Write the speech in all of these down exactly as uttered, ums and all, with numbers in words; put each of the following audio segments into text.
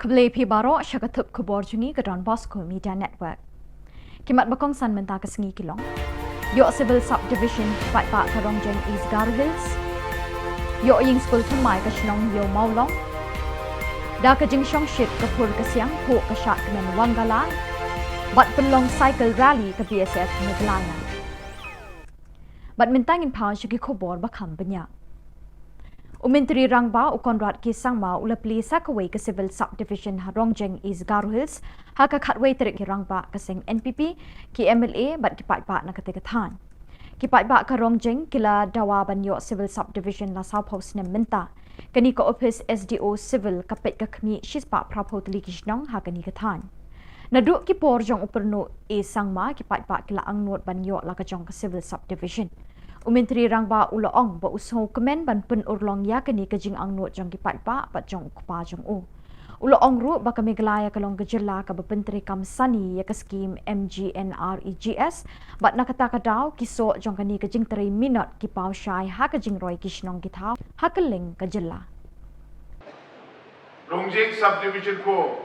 Khublei phi baroh sha ka thup khubor jong ngi ka Don Bosco Media Network. Ki mat ba kongsan mynta ka sngi ki long: Ïoh Civil Subdivision ki paidbah ka Rongjeng East Garo Hills. Ïoh ïing skul thymmai ka shnong Ïew Mawlong. Da ka jingshongshit ka phur ka siang phuh ka shad kmen Wangala. Bad pynlong cycle rally ka B S F Meghalaya. Bad mynta ngin phai sha ki khubor ba kham bniah. U Myntri Rangbah u Conrad K Sangma u la plie sa kawei ka Civil Subdivision ha Rongjeng East Garo Hills ha ka khatwei tarik. Ki rangbah ka seng N P P, ki M L A bad ki paidbah na katei ka thaiñ. Ki paidbah ka Rongjeng ki la dawa ban ïoh Civil Subdivision la sawphew snem mynta. Kane ka ophis S D O Civil ka peit ka khmih shispah phraphew tylli ki shnong ha kane ka thaiñ. Naduh ki por jong u Pyrnuk A Sangma ki paidbah ki la angnud ban ïoh la ka jong ka Civil Subdivision. U Myntri Rangbah u la ong ba u sngewkmen ban pynurlong ïa kane ka jingangnud jong ki paidbah bad jong u kpa jong u. U la ong ruh ba ka Meghalaya ka long ka jylla kaba pyntreikam sani ïa ka skim M G N R E G S, bad na kata ka daw ki soh jong kane ka jingtrei minot ki paw shai ha ka jingroi ki shnong ki thaw ha kylleng ka jylla. Rongjeng Subdivision ko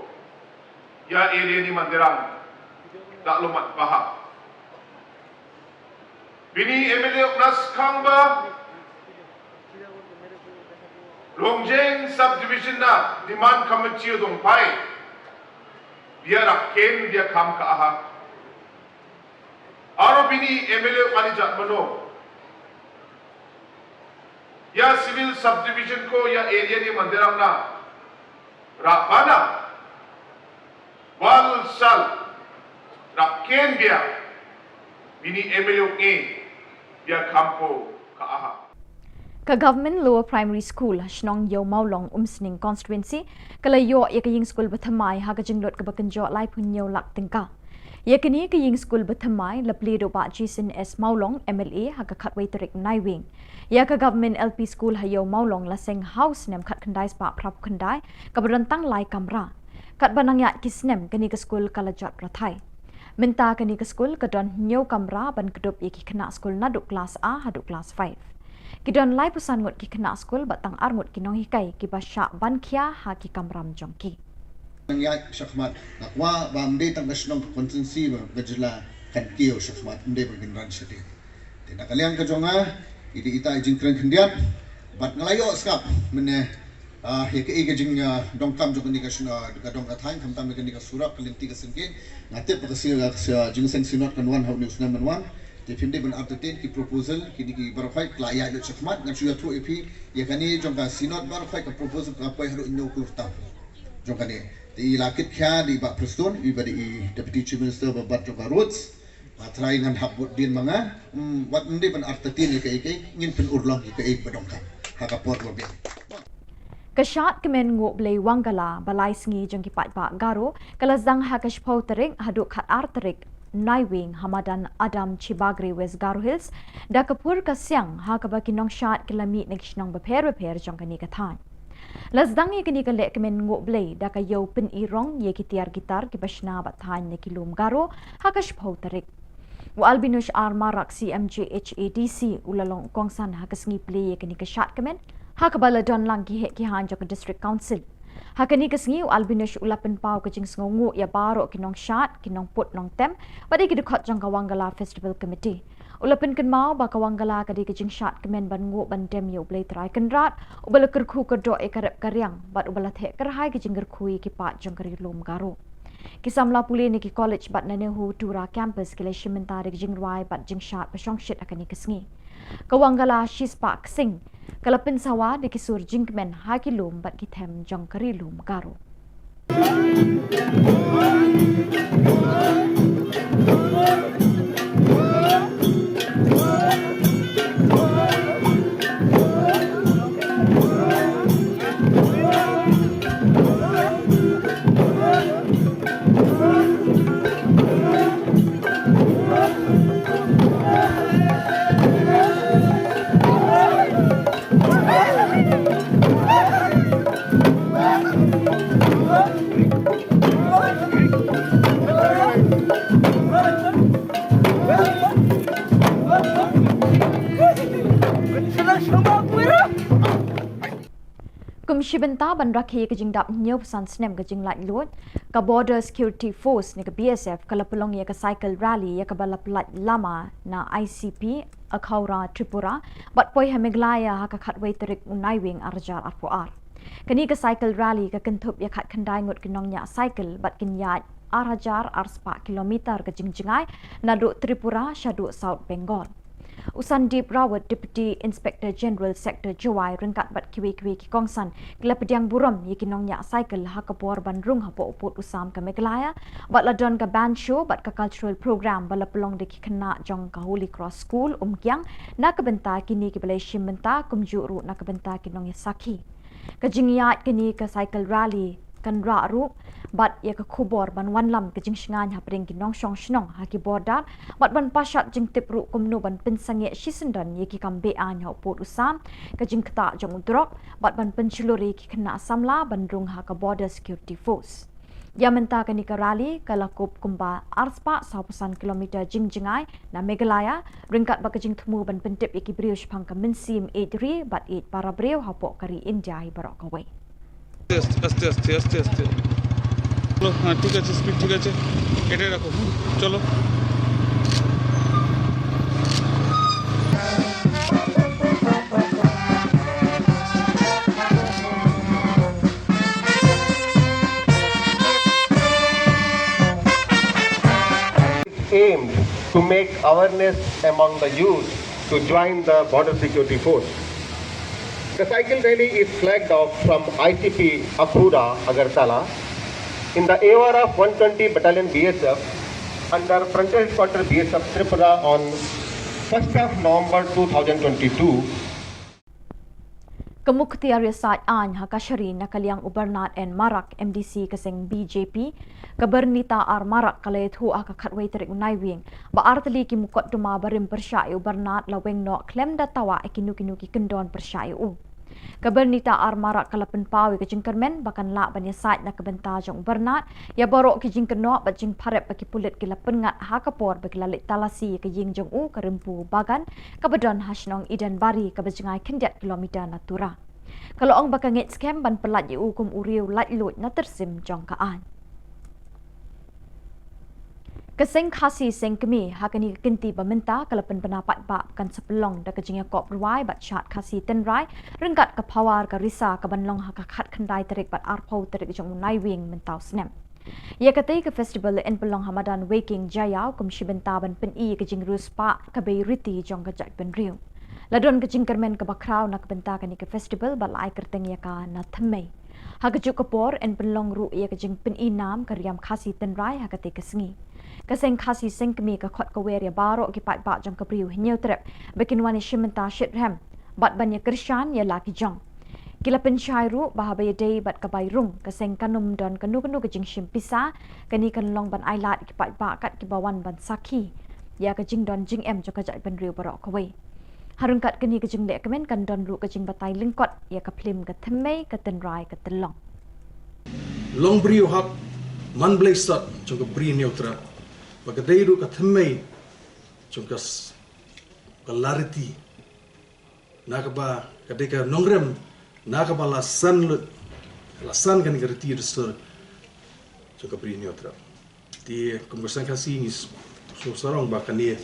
ïa area ni Mandirang da lo mat paha. Bini M L A u knas khang ba Rongjeng Subdivision na demand committee u dong pai. Bia rak ken bia kham ka aha. Aro bini M L A u kani jat mano. Ïa Civil Subdivision ko ïa area ni Mandirang na. Rak bana. Wal sal. Rak ken bia. Bini M L A u ngi. Bia kham ko ka aha. Ka Government Lower Primary School, Shnong Ïew Mawlong, Umsning Constituency, ka la ïoh ïa ka ïing skul ba thymmai ha ka jinglut kaba kynjoh laiphew hynñiew lak tyngka. Ïa kane ka ïing skul ba thymmai la plie da u Bah Jason S Mawlong, M L A, ha ka khatwei tarik Naiwieng. Ïa ka Government L P School ha Ïew Mawlong la seng ha u snem khatkhyndai spah phraphew khyndai, kaba don tang lai kamra. Katba nang ïaid ki snem kane ka skul ka la jot rathai. Mynta kane ka skul ka don hynñiew kamra ban kdup ïa ki khynnah skul naduh klas A haduh klas five. Ki don laiphew san ngut ki khynnah skul bad tang ar ngut ki nonghikai kiba shah ban khia ha ki kamram jong ki. Nang ïaid shakhmat, nga kwah ba ym dei tang ka shnong, ka constituency bad ka jylla kan kiew shakhmat, ym dei ba kin ran shadien. Te na ka liang ka jong nga, i dei ita i jingkren khyndiat, bad nga la ïoh skap mynne, ah, ïa kaei ka jing, ah, donkam jong kane ka shnong, ah, ka dong ka thaiñ, khamtam ïa kane ka surok, ka lynti ka syngkien. Nga tip ba ka si-, ka si-, jingseng synod kan wan ha une u snem ban wan. Te phim dei ban artatien ki proposal, kine ki baroh khoit, ka la ïaid lut shakhmat, ngan shu ïathuh ïa phi, ïa kane jong ka synod baroh khoit ka proposal ka poi haduh hynñiew klur tam. Jong kane. Te i la kit khia da i Bah Prestone, i ba dei i Deputy Chief Minister ba bat jong ka roads. Nga trai ngan hap bud dien ma nga, mm, wat ym dei ban artatien ïa kaei kaei, ngin pynurlong ïa kaei ba donkam ha ka por ba biang. Ka shad kmen Nguh Blei Wangala ba lai sngi jong ki paidbah Garo, ka la sdang ha ka shiphew tarik haduh khatar tarik Naiwieng ha madan Adam Chibagre West Garo Hills, da ka phur ka siang ha kaba ki nongshad ki la mih na ki shnong bapher bapher jong kane ka thaiñ. La sdang ïa kane ka lehkmen Nguh Blei da ka ïew pyni rong ïa ki tiar ki tar kiba shna bad thaiñ na ki lum Garo ha ka shiphew tarik. U Albinush R Marak, C M J H A D C, u la long u kongsan ha ka sngi plie ïa kane ka shad kmen ha kaba la don lang ki heh ki haiñ jong ka District Council. Ha kane ka sngi u Albinush u la pynpaw ka jingsngewnguh ïa baroh ki nongshad, ki nongput nongtem bad ïa ki dkhot jong ka Wangala Festival Committee. U la pynkynmaw ba ka Wangala ka dei ka jingshad kmen ban nguh ban dem ïa U Blei Trai Kynrad, uba la kyrkhu kyrdoh ïa ka rep ka riang bad uba la theh kyrhai ka jingkyrkhu ïa ki paid jong ka Ri Lum Garo. Ki samla pule na ki college bad na NEHU Tura Campus ki la shim bynta da ka jingrwai bad jingshad ba shongshit ha kane ka sngi. Ka Wangala shispah ksing ka la pynsawa da ki sur jingkmen ha ki lum bad ki them jong ka Ri Lum Garo. Kum shi bynta ban rakhe ïa ka jingdap hynñiew phew san snem ka jinglaitluid, ka Border Security Force ne ka B S F ka la pynlong ïa ka cycle rally ïa kaba la pyllait lama na I C P Akhoury, Tripura, bad poi ha Meghalaya ha ka khatwei tarik u Naiwieng ar hajar arphew ar. Kane ka cycle rally ka kynthup ïa khatkhyndai ngut ki nongñiah cycle bad kin ïaid ar hajar ar spah kilometer ka jingjngai naduh Tripura shaduh South Bengal. U Sandeep Rawat, Deputy Inspector General Sector Jowai, ryngkat bad kiwei kiwei ki kongsan, ki la pdiang burom ïa ki nongñiah cycle ha ka por ban rung hapoh u pud u sam ka Meghalaya, bad la don ka band show bad ka cultural program ba la pynlong da ki khynnah jong ka Holy Cross School, Umkiang, na ka bynta kine kiba la ïashim bynta, kumjuh ruh na ka bynta ki nongïasakhi. Ka jingïaid kane ka cycle rally kan rah ruh bad ïa ka khubor ban wanlam ka jingshngaiñ hapdeng ki nongshong shnong ha ki border, bad ban pashat jingtip ruh kumno ban pynsangeh shisyndon ïa ki kam be-aiñ ha u pud u sam, ka jingktah jong u drok, bad ban pynshlur ïa ki khynnah samla ban rung ha ka Border Security Force. Ïa mynta kane ka rally ka la kup kumba ar spah saw phew san kilometer jingjngai na Meghalaya, ryngkat bad ka jingthmu ban pyntip ïa ki briew shaphang ka mynsiem ïeit ri bad ïeit para briew hapoh ka ri India hi baroh kawei. আস্তে আস্তে আস্তে আস্তে আস্তে। চলো, হ্যাঁ, ঠিক আছে, স্পিড ঠিক আছে, এটাই রাখো। হুম, চলো। Aimed to make awareness among the youth to join the Border Security Force. The cycle rally is flagged off from I C P Akhoury, Agartala, in the A O R of one twenty Battalion B S F under Frontier Headquarter B S F Tripura on first of November two thousand twenty-two. Ka Muktiar Ïasaid Aiñ ha Kashari na ka liang u Bernard N Marak, M D C ka seng B J P, ka Bernita R Marak ka la ïathuh ha ka khatwei tarik u Naiwieng ba artylli ki mukotduma barim pyrshah ïa u Bernard la weng noh khlem da tawah ïa kino kino ki kyndon pyrshah ïa u. Ka Bernita R Marak ka la pynpaw ïa ka jingkyrmen ba kan lah ban ïasaid na ka bynta jong u Bernard ïa baroh ki jingkynnoh bad jingpharep ba ki pulit ki la pynngat ha ka por ba ki la leit talasi ïa ka ïing jong u, ka Rympu Bagan, kaba don ha shnong Edenbari, kaba jngai khyndiat kilometer na Tura. Ka la ong ba ka ngeit skhem ban pyllait ïa u kum u riew laitluid na tyrsim jong ka aiñ. Ka seng Khasi seng kmie ha kane ka kynti ba mynta ka la pynbna paidbah kan sa pynlong da ka jingïakop rwai bad shad Khasi tynrai ryngkat ka Phawar ka Risa, kaban long ha ka khatkhyndai tarik bad arphew tarik jong u Naiwieng mynta u snem. Ïa katei ka festival yn pynlong ha madan Weiking Jaïaw kum shi bynta ban pyni ïa ka jingriewspah ka bei riti jong ka jaitbynriew. La don ka jingkyrmen kaba khraw na ka bynta kane ka festival bad la ai kyrteng ïa ka Na Thymmei. Ha kajuh ka por yn pynlong ruh ïa ka jingpyni nam ka riam Khasi tynrai ha katei ka sngi. Ka seng Khasi seng kmie ka khot ka wer ïa baroh ki paidbah jong ka Bri u Hynñiewtrep ba kin wan ïashim bynta shitrhem bad ban ïakyrshan ïa la ki jong. Ki la pynshai ruh ba haba ïadei bad ka bai rung, ka seng kan ym don kano kano ka jingshim pisa. Kane kan long ban ailad ïa ki paidbah kat kiba wan ban sakhi ïa ka jingdon jingem jong ka jaitbynriew baroh kawei. Ha ryngkat kane ka jingleh kmen kan don ruh ka jingbatai lyngkot ïa ka phlim Ka Thymmei ka Tynrai ka Tyllong. Long briew hap man Blei sat jong ka Bri Hynñiewtrep, ba ka dei ruh ka thymmei jong ka s-, ka lariti. Na kaba ka dei ka nongrem na kaba la san lut, la san kane ka riti dustur jong ka Bri Hynñiewtrep. Te kum ka seng Khasi ngi s-, sngew sarong ba kane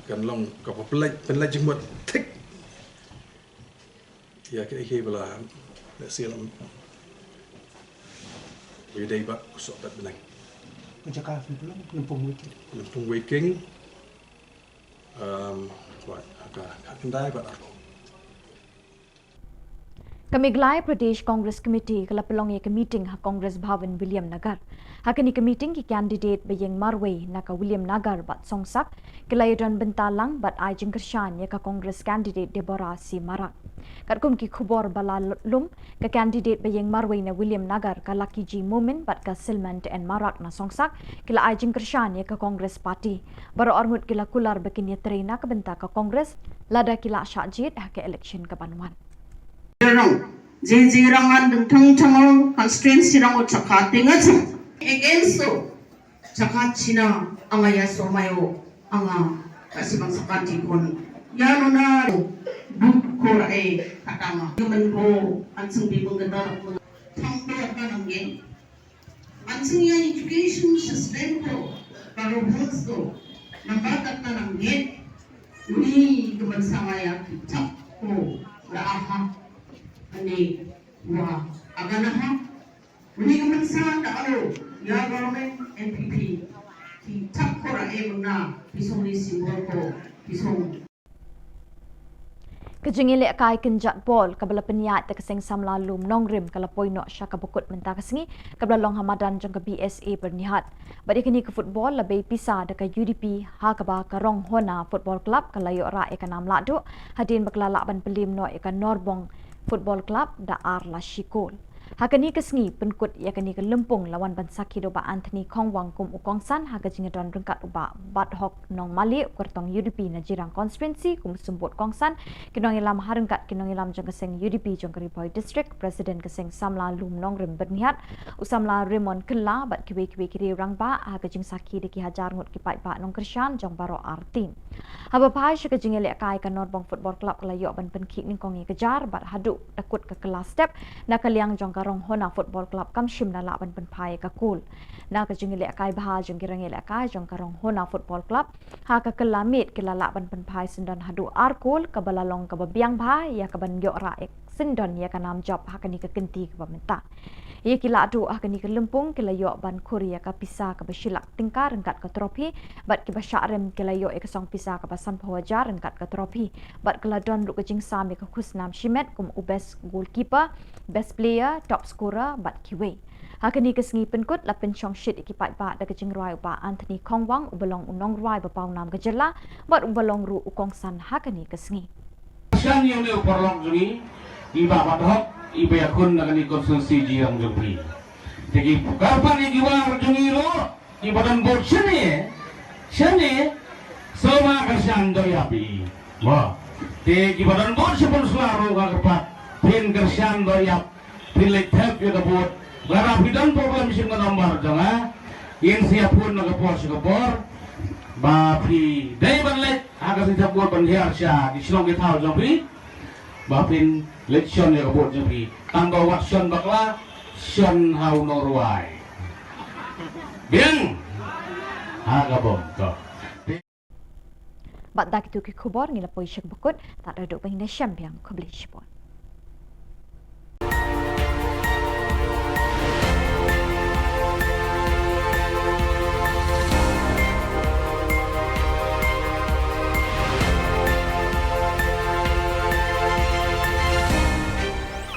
kan long kaba pynlait, pynlait jingmut thik ïa kaei kaei ba la lehse lam. Ba ïadei bad u soh bad bneng. Ka jaka Lympung Weiking. Lympung Weiking. Um, wat, ha ka, ha ka khyndai bad arphew. Ka Meghalaya Pradesh Congress Committee ka la pynlong ïa ka meeting ha Congress Bhavan, Williamnagar. Ha kane ka meeting ki candidate ba ïeng marwei na ka Williamnagar bad Songsak ki la ïadon bynta lang bad ai jingkyrshan ïa ka Congress candidate Deborah C Marak. Katkum ki khubor ba la lum, ka candidate ba ïeng marwei na Williamnagar, ka Lucky G Momin bad ka Silmant N Marak na Songsak, ki la ai jingkyrshan ïa ka Congress Party. Baroh arngut ki la kular ba kin ïatrei na ka bynta ka Congress lada ki la shah jied ha ka election kaban wan. Rong, jing jing rong an deng thang thang o, constituency rong o chaka ting a chang. Against o, chaka china, anga ya so mai o, anga ka simang saka ti kon. Ya no na, bu ko ra e, ka Tama, human ko, an sung bi mung kata, thang ko ata nang gen. An sung ya education system ko, karo rules ko, namba kata nang gen. Uni ko man sama ya ki thap ko, la aha, ani wa, agana ha. Uni ko man sa da alo, ya government N P P, ki thap ko ra e muna, ki sung ni simbol ko, ki sung Ka jingïalehkai kynjat bol kaba la pynïaid da ka seng samla lum Nongrim ka la poi noh sha kaba kut mynta ka sngi, kaba la long ha madan jong ka B S A Byrnihat. Bad ïa kane ka football la bei pisa da ka U D P, ha kaba ka Ronghona Football Club ka la ïoh rah ïa ka nam lahduh, hadien ba ka la lah ban pynliem noh ïa ka Norbong Football Club da ar la shi kol. Ha kane ka sngi pynkut ïa kane ka lympung la wan ban sakhi da u Bah Anthony Khongwang kum u kongsan ha ka jingïadon ryngkat u Bah Bathok Nongmali, u kyrtong U D P na Jirang Constituency kum u symbud kongsan, ki nongïalam ha ryngkat ki nongïalam jong ka seng U D P jong ka Ri Bhoi District, President ka seng samla lum Nongrim Byrnihat, u samla Raymond Kylla bad kiwei kiwei ki riew rangbah ha ka jingsakhi da ki hajar ngut ki paidbah nongkyrshan jong baroh ar team. Haba phai sha ka jingïalehkai ka Norbong Football Club ka la ïoh ban pynkhih nyngkong ïa ka jar bad haduh da kut ka kylla step na ka liang jong ka Ronghona Football Club kam shym la lah ban pynphai ïa ka kol. Na ka jingïalehkai bha jong ki rangïalehkai jong ka Ronghona Football Club ha ka kylla miet ki la lah ban pynphai syndon haduh ar kol kaba la long kaba biang bha ïa kaban ïoh rah ïa syndon ïa ka nam jop ha kane ka kynti kaba mynta. Ïa ki lahduh ha kane ka lympung ki la ïoh ban khur ïa ka pisa kaba shi lak tyngka ryngkat ka trophy, bad kiba shah rem ki la ïoh ïa ka song pisa kaba sanphew hajar ryngkat ka trophy, bad ka la don ruh ka jingsam ïa ka khusnam shimet kum u best goalkeeper, best player, top scorer bad kiwei. Ha kane ka sngi pynkut la pynshong shit ïa ki paidbah da ka jingrwai u Bah Anthony Khongwang uba long u nongrwai ba paw nam ka jylla bad uba long ruh u kongsan ha kane ka sngi. Shan ïa une u paralok jong ngi, i Bah Bathok, iba ïakhun na kane ka constituency jong jong phi. Te ki kyrpad ïa ki war jong ngi ruh, kiba don vote shane, shane, sngewbha kyrshan doh ïap ïa i. Mo. Te kiba don vote shaphrang sla ruh nga kyrpad, phin kyrshan doh ïap, phin leit thep ïa ka vote. Lada phi don problem shim ka number jong nga, ngin sa ïaphone na ka por sha ka por. Ba phi dei ban leit ha ka seng thep vote ban hiar sha ki shnong ki thaw jong phi. Ba phin leit shon ïa ka vote jong phi. Tang ba wat shon bakla, shon ha u nongrwai. Biang. Ha ka bom to. Bad da kito ki khubor ngi la poi sha kaba kut, tad haduh ban ïashem biang, khublei shibun.